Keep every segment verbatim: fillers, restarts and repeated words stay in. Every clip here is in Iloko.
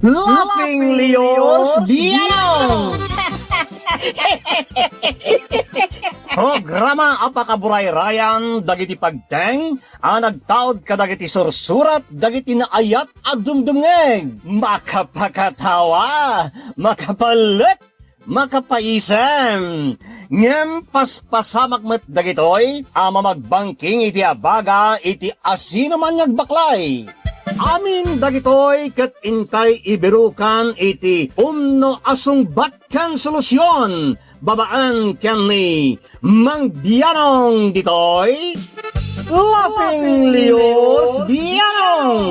Laughing Leos Bianong! Programa a pakaburayrayan dagiti pagteng a nagtaud kadagiti sursurat dagiti naayat a dumdumngeg. Makapakatawa, makapalek, makapaisem. Ngem paspasamak met dagitoy a mamagbangking iti abaga iti asinoman nga agbaklay. Amin dagitoy ket intay ibirukan iti umno a sungbat ken solusion babaen ken ni Mang Bianong ditoy, Laughing Leos Bianong.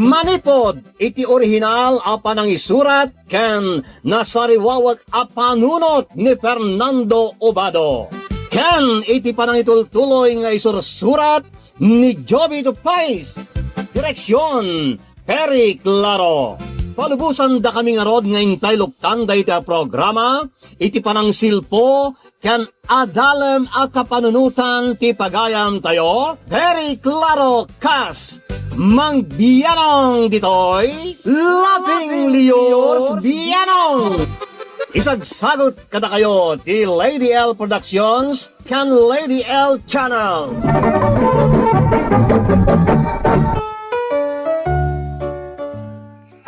Manipod iti orihinal a panangisurat ken nasariwawek a panunot ni Fernando Obado, ken iti panangitultuloy nga isursurat ni Jovito Pais. Direksion, Perry Claro. Palubosandakami ngarud nga intay luktan dayta a programa iti panangsilpo ken adalem a kapanunotan ti pagayamtayo, Perry Claro kas Mang Bianong ditoy, Laughing Leos Bianong. Isagsagut kadakayo ti Lady L Productions ken Lady L Channel.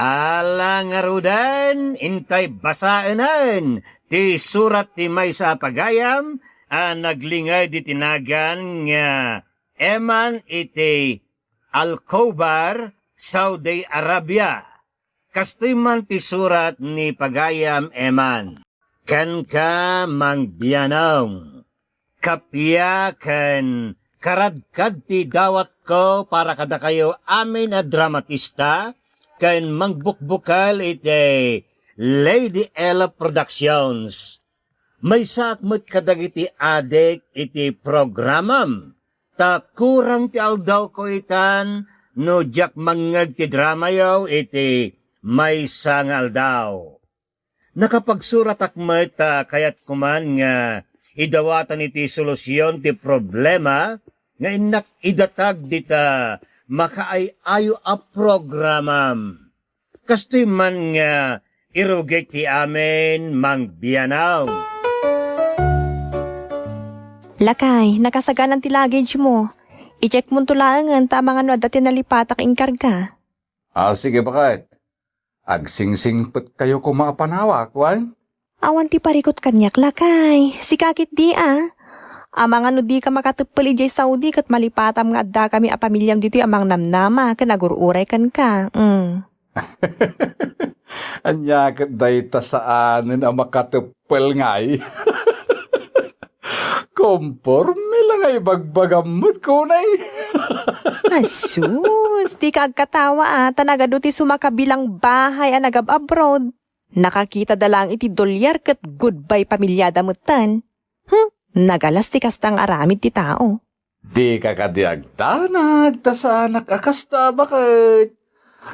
Ala ngaruden, intay basaenen ti surat ti maysa a pagayam a naglinged iti nagan nga Eman iti Alcobar, Saudi Arabia. Kastoy man ti surat ni pagayam Eman. Kenka, Mang Bianong. Kappia ken karadkad ti dawatko para kadakayo amin a dramatista ken mangbukbukel iti Lady Ella Productions. Maysaak met kadagiti adik iti programam, ta kurang ti aldawko itan no diak mangngeg ti dramayo iti maysa nga aldaw. Nakapagsuratak met ta kayatko man nga idawatan iti solusion ti problema nga innak idatag dita makaay-ayo a programam. Kastoy man nga irugik ti amin, Mang Bianong. Lakay, nakasaganan ti luggage mo. I-check monto laengen ta amangan no adda ti nalipatak inkarga. Ah, sige, baket. Agsingsingpetkayo koma a panawak, wen? Awan ti parikut kaniak, lakay. Sika ketdi a. Amangan no dika makateppel idiay Saudi ket malipatam nga addakami a pamiliam ditoy a mangnamnama ken agur-uray kenka. Mm. Ania ket dayta saanen a makateppel ngay? Komporme la nga ibagbagam met kunay. Asus, dika agkatawa a, ta nagadu ti sumaka bilang bahay a nagab-abroad. Nakakitada laeng iti dolyar ket goodbye pamiliada metten. Hmm, nagalas ti kasta nga aramid ti tao. Dika kadi agdanag ta saanak a kasta, baket.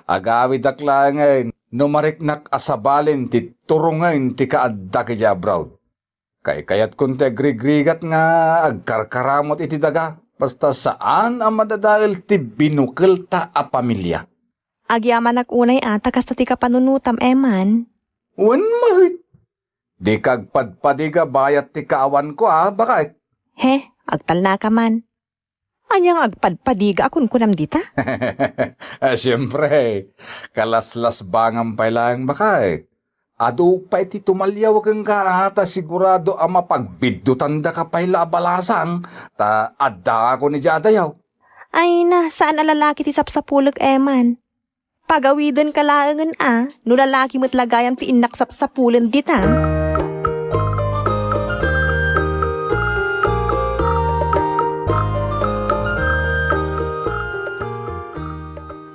Agawidak laengen no mariknak a sabalen ti turongen ti kaaddak idiay abroad. Kaykayatko ti agrigrigat nga agkarkaramut iti daga, basta saan a madadael ti binukelta a pamilia. Agyamanak unay a ta kasta ti kapanunotam, Eman. Wen met. Dika agpadpadiga bayat ti kaawanko a, baket. He, agtalnaka man. Ania nga agpadpadiga a kunkunam dita? Ah, siempre, kalaslasbangam pay laeng, baket. Adu pay ti tumalyaw kenka a ta sigurado a mapagbiddutan daka pay la a balasang ta addaakon idiay adayaw. Ay na, saan a lalaki ti sapsapulek, Eman. Pagawidenka laengen a, no lalaki met la gayam ti innak sapsapulen dita.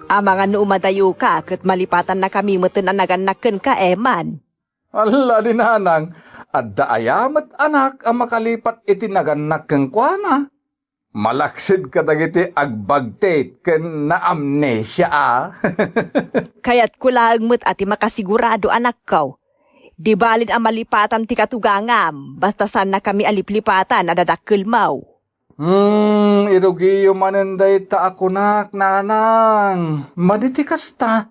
Amangan no umadayoka ket malipatannakami metten a nagannak kenka, Eman. Alla, ni Nanang, adda aya met anak a makalipat iti nagannak kenkuana? Malaksid kadagiti agbagtit ken naamnesia a. Kayatko laeng met a ti makasigurado, anakko. Di balin a malipatam ti katugangam, basta saannakami a liplipatan a dadakkelmo. Hmm, irugiyo manen dayta a kunak, Nanang. Madi ti kasta.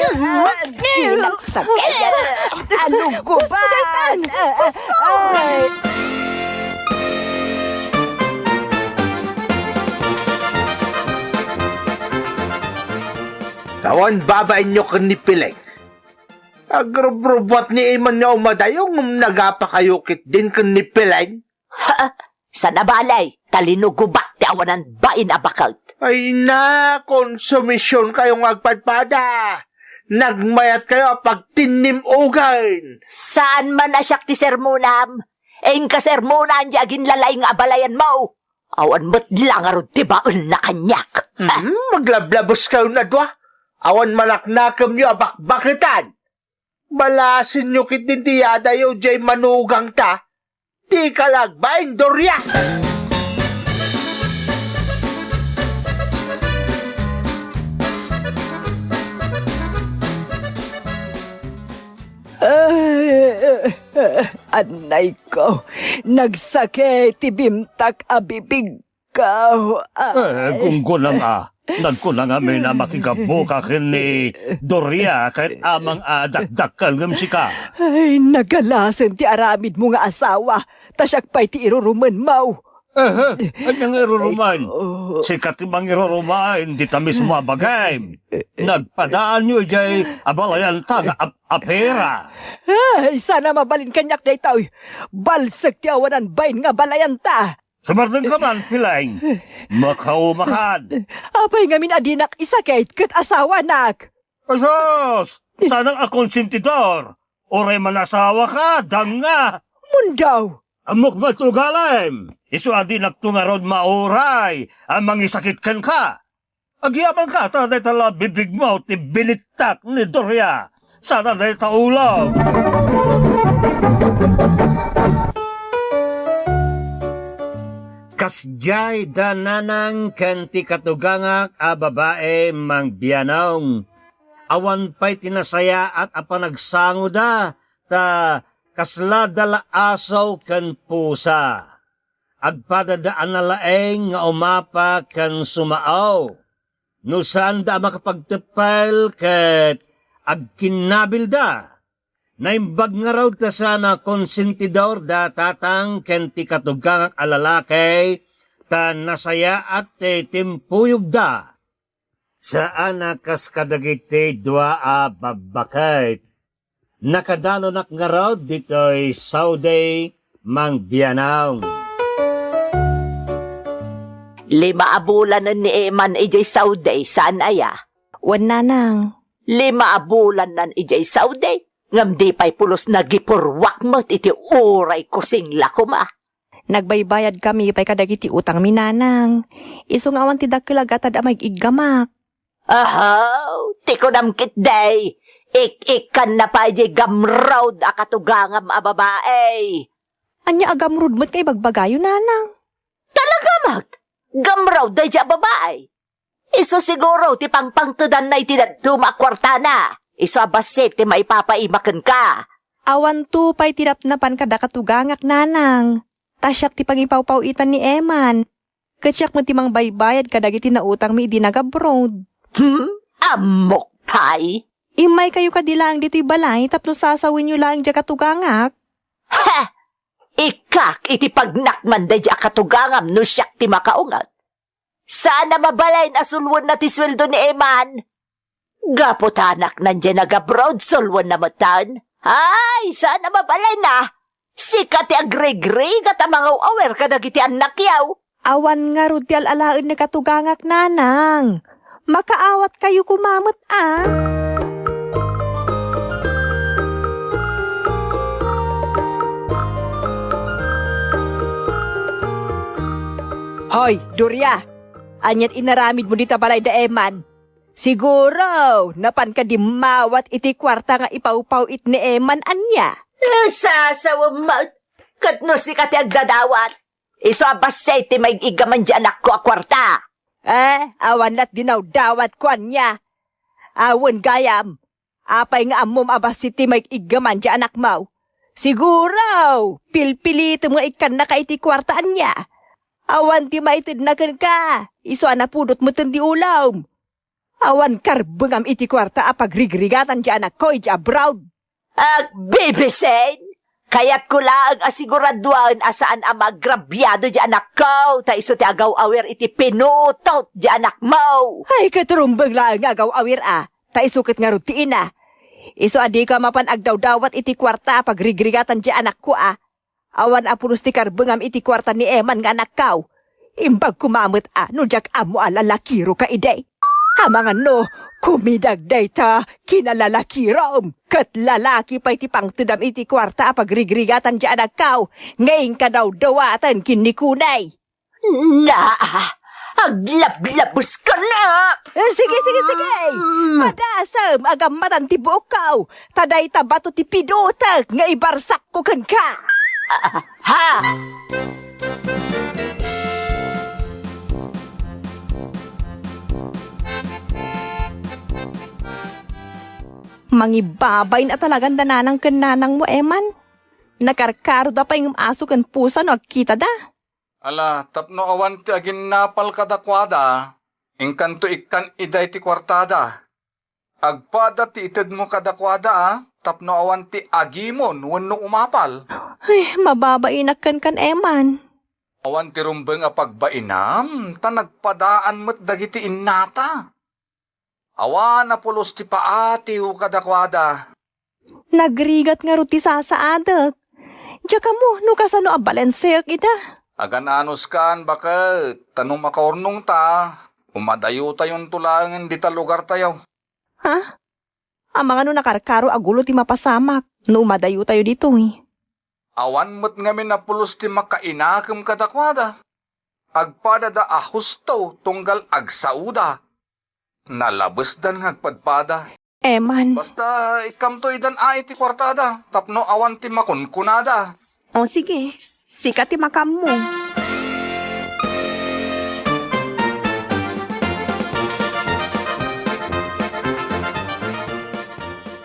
Pinagsakit. Aluguban. Ay. Awan babainyo ken ni Pileng. Agrubrubuat ni Iman nga umadayo ngem nagapakayo ketdin ken ni Pileng. Ha? Saan a bale, ta linugobak ti awanan bain a baket. Ay na, konsumision kayo nga agpadpada. Nagmayat kayo a pagtinnim-ogen. Saan man a siak ti sermonam? Inka sermonan di aginlalay nga abalayan mo. Awan met la ngarud ti baelna kaniak. Hmm, maglablabes kayo na dua. Awan manaknakemyo a bakbaketan. Balasenyo ketdin ti yadayo diay manugangta. Dika la agbain, Doria! Ay, anay ko, nagsakit ti bimtak a bibig. Kao, Eh, ay. Gunggunam a. Nagkuna ngamin a makigappuka ken ni Doria ket amang a dakdakkel ngem sika. Ay, nagalasen ti aramidmo nga asawa, ta siak pay ti irurumenmo. Ehe, ania nga irurumen? Ay, ko. Sika ti mangirurumen, dita mismo a bagim. Nagpadaanyo idiay abalayanta nga ap-, apera. Ay, saan a mabalin kaniak daytoy. Balsek ti awanan bain nga abalayanta. Sumardengka man, Pileng. Makaumakan. Apay ngamin a dinak isakit ket asawanak? Asus! Saanak a konsentidor. Uray manasawaka, danga. Mundaw! Ammok met ugalim. Isu a dinakto ngarud mauray a mangisakit kenka. Agyamanka ta dayta la bibigmo ti binittak ni Doria. Saan a dayta ulo. Kasdiay da nanang ken ti katugangak a babai mangbianong. Awan pay ti nasayaat a panagsangoda, ta Kasla da la aso ken pusa. Agpadada a nalaeng nga umapa ken sumaaw. No saanda a makapagteppel ket agkinnabilda. Naimbag ngarud ta saan a konsentidor da tatang ken ti katugangak a lalaki, ta nasayaat ti timpuyogda. Saan a kas kadagiti dua a babbaket. Nakadanunak ngarud ditoy Saudi, Mang Bianang. Lima a bulanen ni Eman idiay Saudi, saan aya? Wen, nanang. Lima a bulanen idiay Saudi, ngem di pay pulos nagipurruak met iti uray kusing la koma. Nagbaybayadkami pay kadagiti utangmi, nanang. Isu nga awan ti dakkel a gatad a maig-iggamak. Ahaw, ti kunam ketdi, ik-ikkanna pay diay gamrud a katugangam a babai. Ania a gamrud met nga ibagbagayo, nanang? Talaga met! Gamrud daydi a babai. Isu siguro ti pangpangtedanna iti dadduma a kuartana. Isu a bassit ti maipapaimak kenka. Awanto pay ti napnapan kada katugangak, nanang. Ta siak ti pangipawpaw-itan ni Eman. Ket siak met ti mangbaybayad kadagiti nautangmi idi nagabrod. Hmm? Ammok pay? Immaykayo kadi laeng ditoy balay tapno sasawenyo laeng diay katugangak? Ha! Ikkak iti pagnakman daydi a katugangam no siak ti makaunget. Saan a mabalin a sulwenna ti sueldo ni Eman. Gapu ta anaknan diay nagabrod, sulwenna metten. Ay, saan a mabalin a. Sika ti agrigrigat a mangaw-awir kadagiti annakyo. Awan ngarud ti al-alaen ni katugangak, nanang. Makaawatkayo koma met a. Hoy, Doria! Aniat inaramidmo dita balay da Eman? Siguro, napanka dimmawat iti kuarta nga ipawpaw-it ni Eman, ania? Nasasawem met, ket no sika ti agdadawat, isu a bassit ti maig-iggaman diay anakko a kuarta. Eh, awan lat dinawdawatko, ania? Awan gayam, apay nga ammom a bassit ti maig-iggaman diay anakmo? Siguro, pilpilitem nga ikkannaka iti kuarta, ania? Awan ti maitedna kenka, isu a napudot metten ti ulom. Awan karbengam iti kuarta a pagrigrigatan diay anakko idiay abroad. Agbibisin! Kayatko laeng a siguraduaen a saan a maagrabiado diay anakko, ta isu ti agaw-awir iti pinutot diay anakmo. Ay, ket rumbeng laeng nga agaw-awir a, ta isu ket ngarud ti ina. Isu a dika mapan agdawdawat iti kuarta a pagrigrigatan diay anakko a. Awan a pulos ti karbengam iti kuarta ni Eman nga anakko. Imbag koma met a no diak ammo a lalakiroka idi. Amangan no, kumidag dayta kinalalakirom, ket lalaki pay ti pangtedam iti kuarta a pagrigrigatan diay anakko, nga inka dawdawaten ken ni Kunay. Naa, aglablabuska na! Eh, sige, sige, sige! Mm. Padasem a gammatan ti buokko, ta dayta bato ti pinutek nga ibarsakko kenka! Ah, ha! Mangibabain a talagan da nanang ken nanangmo, Eman. Nakarkaroda pay ngem aso ken pusa no agkitada. Ala, tapno awan ti aginnapal kadakuada, inkanto ikkan idiay ti kuartada. Agpada ti itedmo kadakuada, a, tapno awan ti agimon wenno umapal. Ay, mababainak kenkan, Eman. Awan ti rumbeng a pagbainam, ta nagpadaan met dagiti innata. Awan a pulos ti paatiw kadakuada. Nagrigat ngarud ti sasaadek. Diak ammo no kasano a balenseek ida. Agan-anoskan, baket, ta no makaurnongta, umadayotayonto laengen dita lugartayo. Ha? Amangan no nakarkaro a gulo ti mapasamak no umadayotayo ditoy. Awan met ngamin a pulos ti makainakem kadakuada. Agpadada a husto tunggal agsaoda. Nalabesdan nga agpadpada. Eman. Basta, ikkamto idan a iti kuartada, tapno awan ti makunkunada. O, sige. Sika ti makammo.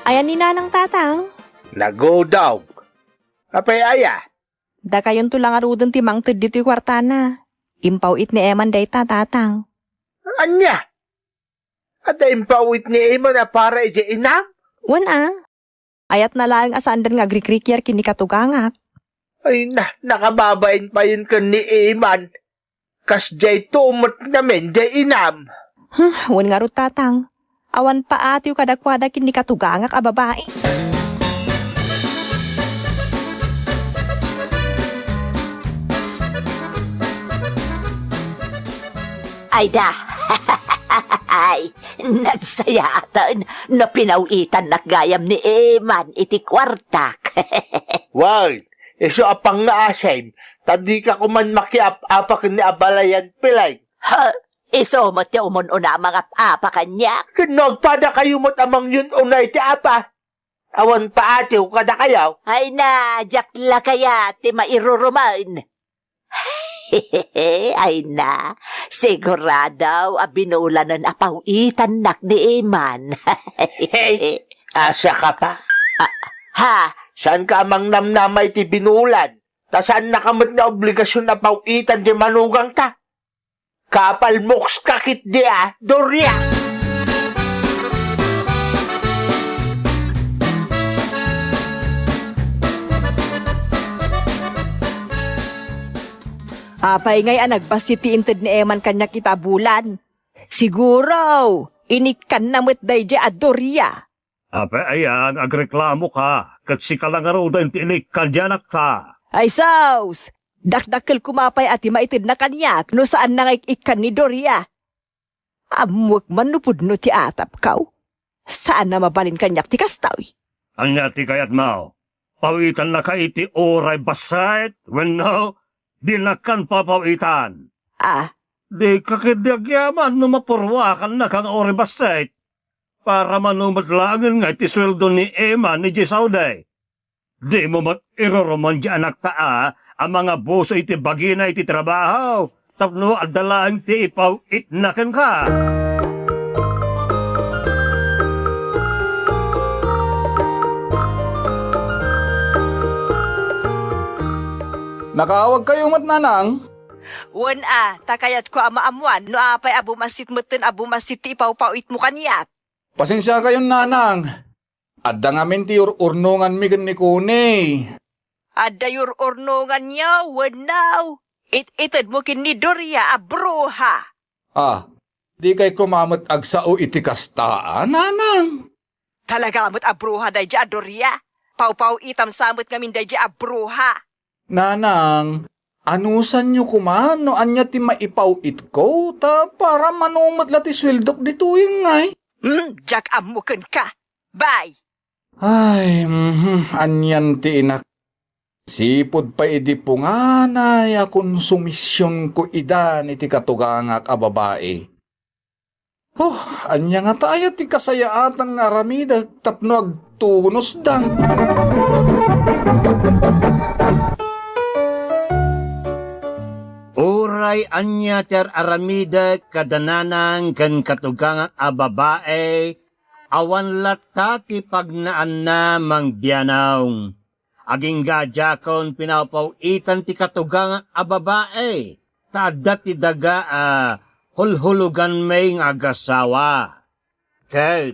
Ayan ni Nanang, Tatang? Nagudog. Apay aya? Dakayonto la ngaruden ti mangted ditoy kuartana. Impaw-it ni Eman dayta, Tatang. Ania? Adda impaw-it ni Eman a para idiay inam? Wen a. Ayatna laeng a saandan nga agrikrikiar ken ni katugangak. Ay na, nakababain payen ken ni Eman. Kasdiay to met ngamin diay inam. Hmm, wen ngarud, Tatang. Awan paatiw kadakuada ken ni katugangak a babai. Ay da. Ay, nagsayaatan no pinaw-itannak gayam ni Eman iti kuartak. Wen, isu a pangngaasim, ta dika koman makiap-apa ken ni abalayan Pileng. Ha? Isu met ti umun-una a mangap-apa kaniak? Ken no agpadakayo met a mangyun-una iti apa, awan paatiw kadakayo? Ay na, diak la kayat ti mairurumen. Ay na, sigurado a binulanen a paw-itannak ni Eman. Hey, asa ka pa? Ah, ha? Saanka a mangnamnama iti binulan? Ta saannaka met nga obligasion a paw-itan ti manugangta. Kapalmokska ketdi a, Doria! Apay ngay a nagbassit ti inted ni Eman kaniak ita a bulan? Siguro, inikkanna met daydiay a Doria. Apay aya nga agreklamoka, ket sika la ngaruden ti inikkan ti anakta? Ay sus! Dakdakkel koma pay a ti maitedna kaniak no saanna nga ik-ikkan ni Doria. Ammoek man no pudno ti atapko. Saan a mabalin kaniak ti kastoy. Ania ti kayatmo? Pawitannaka iti uray bassit wenno dinakkan papawitan? Ah. Dika ketdi agyaman no mapuruakannaka nga uray bassit. Para mano met laengen nga iti sueldo ni Eman idiay Saudi. Dimo met irurumen ti anakta a mangabuso iti bagina iti trabaho tapno adda laeng ti ipaw-itna kenka. Nakaawagkayo met, Nanang? Wen a, ta kayatko a maammoan no apay a bumassit metten a bumassit ti ipawpaw-itmo kaniak. Pasensiakayon, Nanang. Adda ngamin ti ur-urnonganmi ken ni Connie. Adda ur-urnonganyo wenno it-itedmo ken ni Doria a bruha? Ah, dikay koma met agsao iti kasta, Nanang. Talaga met a bruha daydiay a Doria. Pawpaw-itam sa met ngamin daydiay a bruha. Nanang, anusanyo koma no ania ti maipaw-itko, ta para mano met la ti sueldok ditoy ngay. Hmm, diak ammo kenka. Bye. Ay, mhm, anian ti inak. Sipud pay idi punganay a konsumisionko idan iti katugangak a babai. Huh, ania ngata aya ti kasayaatan nga aramidek tapno agtunosda? Uray ania ti ar-aramidek kada nanang ken katugangak a babai, awan latta ti pagnaanna mangbianaw. Agingga diakon pinawpaw-itan ti katugangak a babai, ta adda ti daga a hulhuloganmi nga agasawa. Ket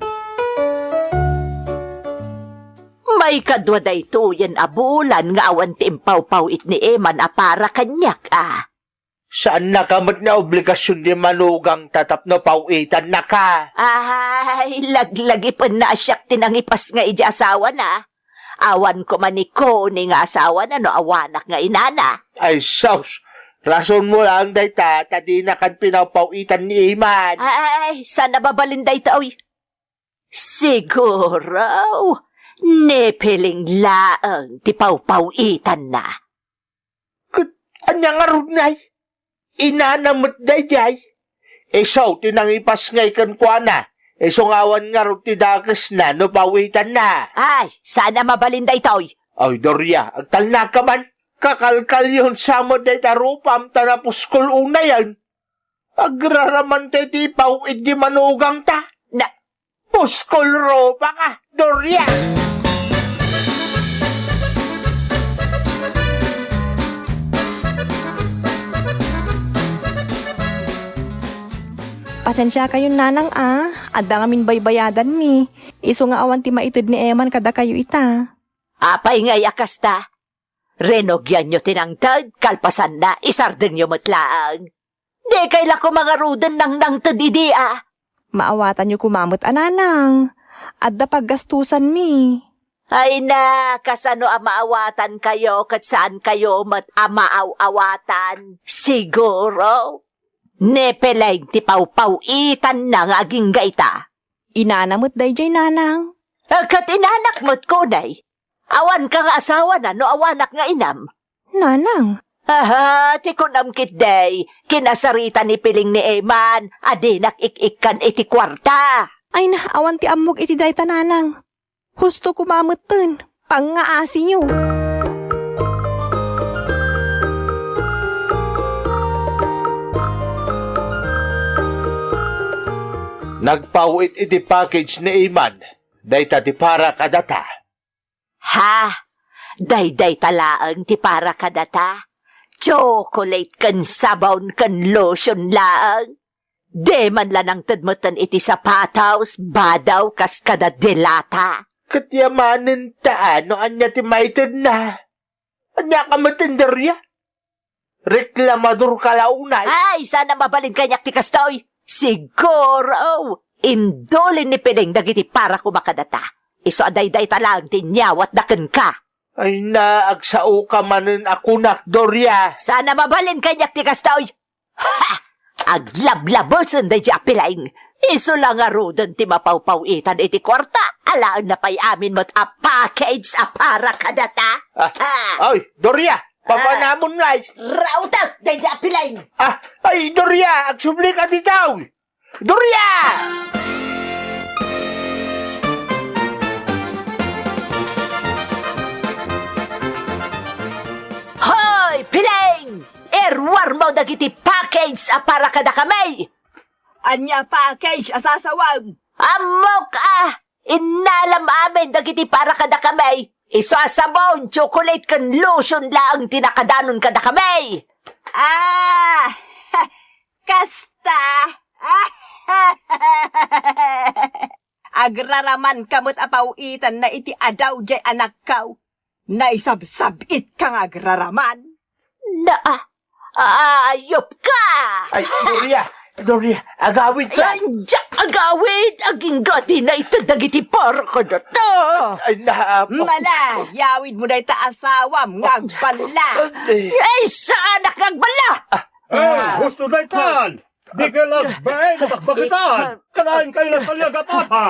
maikadua daytoyen a bulan nga awan ti impawpaw-it ni Eman a para kaniak a. Saannaka met nga obligasion ti manugangta tapno paw-itannaka. Ay, laglagipenna a siak ti nangipasngay idiay asawana. Awan koma ni Connie nga asawana no awanak nga inana. Ay, sus! Rasonmo laeng dayta, ta dinakan pinawpaw-itan ni Eman. Ay, saan a mabalin dayta, oy? Siguro, ni Pileng laeng ti pawpaw-itanna. Ket ania ngarud, nay? Inana met daydiay. Isu ti nangipasngay kenkuana. Isu nga awan ngarud ti dakesna no paw-itanna. Ay, saan a mabalin daytoy? Ay, Doria, agtalnaka man. Kakalkalyon sa met dayta rupam ta napuskol unayen. Agraraman ti paw-it ti manugangta. Na, puskol rupaka, Doria! Pasensiakayon, nanang, a, adda ngamin baybayadanmi. Isu nga awan ti maited ni Eman kadakayo ita. Apay ngay a kasta? Renogianyo ti nangted, kalpasanna, isardengyo met laeng. Dikay la koma ngaruden nangnangted idi, a. Maawatanyo koma met a, nanang. Adda paggastusanmi. Ay na, kasano a maawatankayo ket saankayo met a maaw-awatan? Siguro, ni Peleng ti pawpaw-itanna nga agingga ita. Inana met daydiay, nanang. Eh, ket inanak met kunay. Awanka nga asawana no awanak nga inam? Nanang. Aha, ti kunam ketdi, kinasarita ni Piling ni Eman, a dinak ik-ikkan iti kuarta. Ay na, awan ti ammok iti dayta, nanang. Husto koma metten, pangngaasiyo. Nagpaw-it iti package ni Eman, dayta ti para kadata. Ha? Daydayta laeng ti para kadata? Chocolate ken sabon ken lotion laeng? Di man la nangted metten iti sapatos, badaw, kas kada delata. Ket yamanen ta, no ania ti maitedna? Ania ka metten, Doria? Reklamador ka la unay. Ay, saan a mabalin kaniak ti kastoy? Siguro, indulin ni Piling dagiti para koma kadata. Isu a daydayta laeng ti inyawatda kenka. Ay na, agsaoka manen a kunak, Doria. Saan a mabalin kaniak ti kastoy? Ha! Aglablabesen daydi a Piling. Isu la ngaruden ti mapawpaw-itan iti kuarta. Alaenna pay amin met a package a para kadata. Ah, Ha! Ay, Doria, papanamon ngay. Rautek daydi a Piling. Ah, ay, Doria, agsubli ka ditaw. Doria! Hoy, Piling! Iruarmo dagiti package a para kadakami! Ania package a sasawem? Ammok a! Innalam amin dagiti para kadakami! Isu a sabon, chocolate, ken lotion laeng ti nakadanon kadakami! Ah! Kasta! Agraramanka met a paw-itanna iti adaw diay anakko. Naisabsab-itka nga agraraman. Na, ah, ayupka! Ay, Doria! Doria, agawidka! Ay, diak agawid! Agingga ti naited dagiti para kadata! Ay, na, ah, Mala, yawidmo dayta asawam nga agballa! Ay, saanak nga agballa! Ay, husto daytan! Dika lagbay nga bakbaketan! Kanayon kayo nagpaliagat, apa?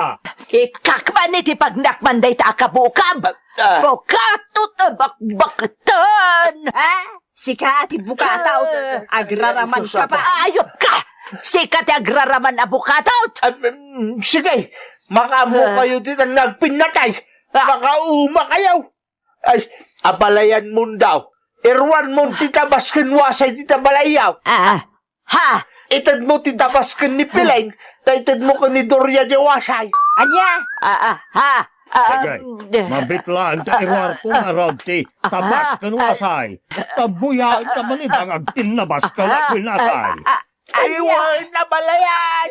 Ikakman iti pagnakman dayta a kabukab! Ah. Bukatot a bakbaketan! Ah, sika ti bukatot! Ah. Agraraman ka pa! Ayupka! Sika ti agraraman a bukatot! Ah, mm, sige! Makaammo kayo dita nagpinnatay! Ah. Makauma kayo! Ay, abalayan mon daw. Iruan mon ti tabas ken wasay ti tabalayyaw. Ah. Ha? Itedmo ti tabas ken ni Piling, ta itedmo ken ni Doria diay wasay. Ania? Ah, ah, ha? Ah, Sige, ah, mabitlaan ti iruarko nga arog ti tabas ken wasay. Tabuyaan ta manibang agtinnabas ka wen nasay. Ay, wen, nabalayan!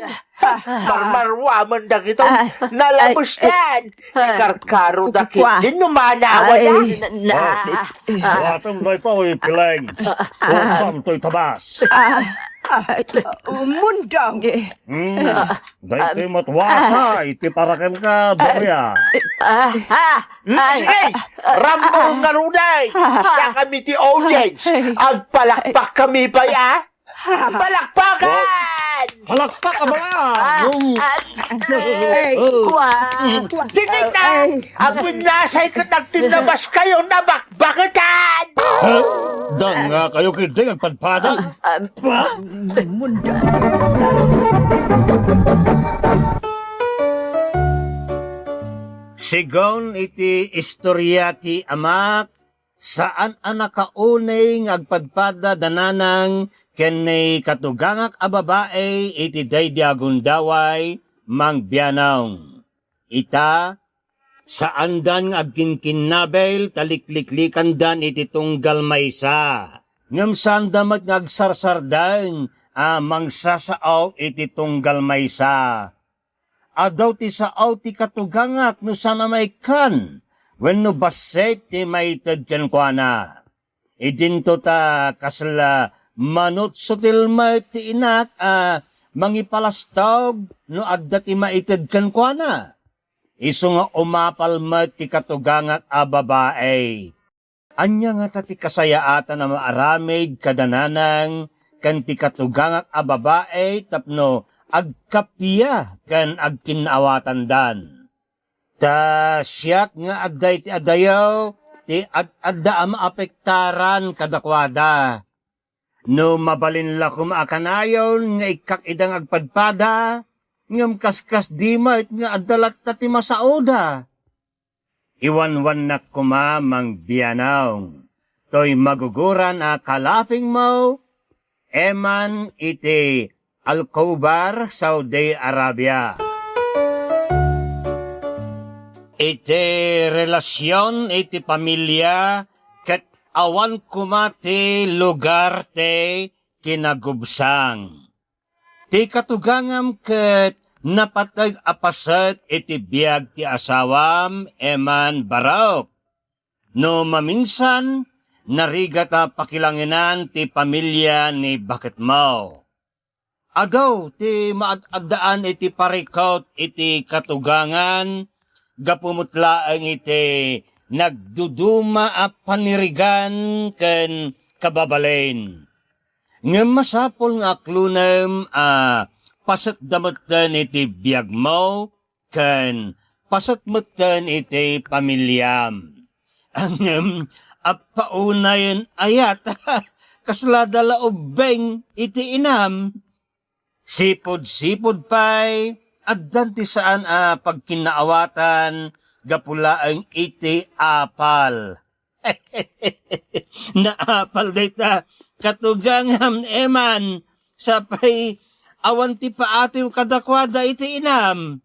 Marmaruamen dagito. Ay, nalabes ay, ay, ikarkaro da kukua. Ket din no manawa ay, da. Na, na, Oh, ah, buhatem daytoy, Piling. Ukam toy tabas. Ah, ah, Mundong. Hmm, daytoy met wasay ti para kenka, Doria. Ah, ah, Hmm, ay, sige, ay, Rambo nga ruday. Ta kami ti audience. Ay. Agpalakpak kami pay, ah. Palakpakan! Palakpak, abala! Ah, ah, ay, oh. Kua, kua. Sige na! Ay. Agwinnasay ket agtinnabas kayo, nabakbaketan! Ha? Danga kayo ketdi nga agpadpada? Ah, ah, Ba? Sigun iti istoria ti amak, saan a nakaunay nga agpadpada da Nanang ken ni katugangak a babai iti daydi a gundaway, Mang Bianong. Ita, saandan nga agkinkinnabil ta likliklikandan iti tunggal maysa. Ngem saanda met nga agsarsardeng a mangsasao iti tunggal maysa. Adu ti sao ti katugangak no saan a maikkan wenno bassit ti maited kenkuana. Idinto ta kasla manutsutil met ti inak a mangipalastog no adda ti maited kenkuana. Isu nga umapal met ti katugangak a babai. Ania ngata ti kasayaatan a maaramid kada nanang ken ti katugangak a babai tapno agkappia ken agkinnaawatandan? Ta siak nga adda iti adayo ti ad-adda a maapektaran kadakuada. No mabalin la koma a kanayon nga ikkak ida nga agpadpada, ngem kaskasdi met nga adda latta ti masaoda. Iwanwannak koma, Mang Bianong, toy maguguran a kalapingmo, Eman iti Alcobar, Saudi Arabia. Iti relasion iti pamilia ket awan koma ti lugar ti kinagubsang. Ti katugangam ket napateg a paset iti biag ti asawam, Eman Barok. No maminsan, narigat a pakilangenan ti pamilia ni baketmo. Adu ti maad-addaan iti parikut iti katugangan, gapu met laeng iti nagduduma a panirigan ken kababalin. Ngem masapul nga aklonem a pasetda metten iti biagmo ken paset metten iti pamiliam. Ngem appaonayen ayat, kasla da la ubbeng iti inam. Sipud-sipud pay, addan ti saan a pagkinnaawatan gapu laeng iti apal. Naapal dayta katugangam, Eman, sapay awan ti paatiw kadakuada iti inam.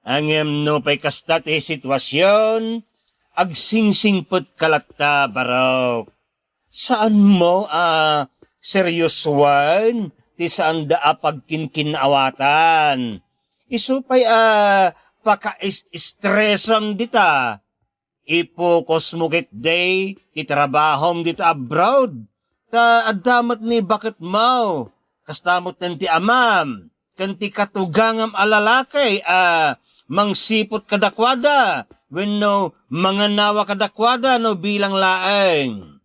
Ngem nupay kasta ti situasion, agsingsingpet ka latta, Barok. Saanmo a seriosoen ti saanda a pagkinkinnaawatan. Isu pay a pakaes-estresan dita. Ipokusmo ketdi ti trabahom dita abroad, ta adda met ni baketmo, kasta met ti amam, ken ti katugangam a lalaki a mangsiput kadakuada wenno manganawa kadakuada no bilang laeng.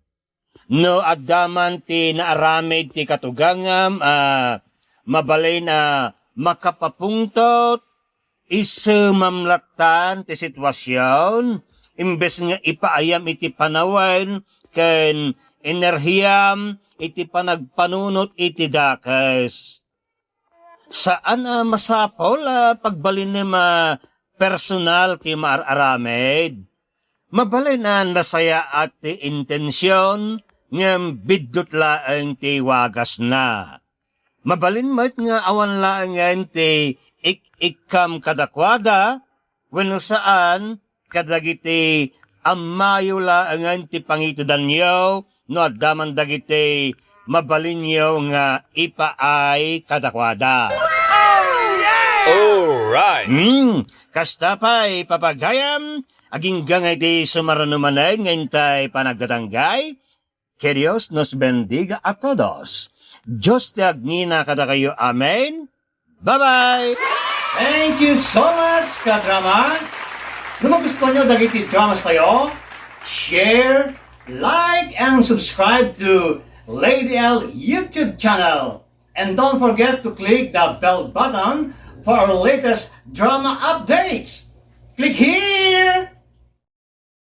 No adda man ti naaramid ti katugangam a mabalin a makapapungtot, isemam lattan ti situasion, imbes nga ipaayam iti panawen ken enerhiam iti panagpanunot iti dakes. Saan a masapul a pagbalinem a personal ti maar-aramid. Mabalin a nasayaat ti intension, ngem biddut laeng ti wagasna. Mabalin met nga awan laengen ti ik-ikkam kadakuada, wenno saan, kadagiti ammayo laengen ti pangitedanyo no adda man dagiti mabalinyo nga ipaay kadakuada. Alright! Hmm, kasta pay, papagayam, agingga nga iti sumarno manen nga intay panagtatanggay, Que Dios nos bendiga a todos. Dios ti agngina kadakayo. Amen. Bye-bye! Thank you so much, kadrama! No magustuhan nyo dagiti dramas tayo, share, like, and subscribe to Lady L YouTube channel. And don't forget to click the bell button for our latest drama updates. Click here!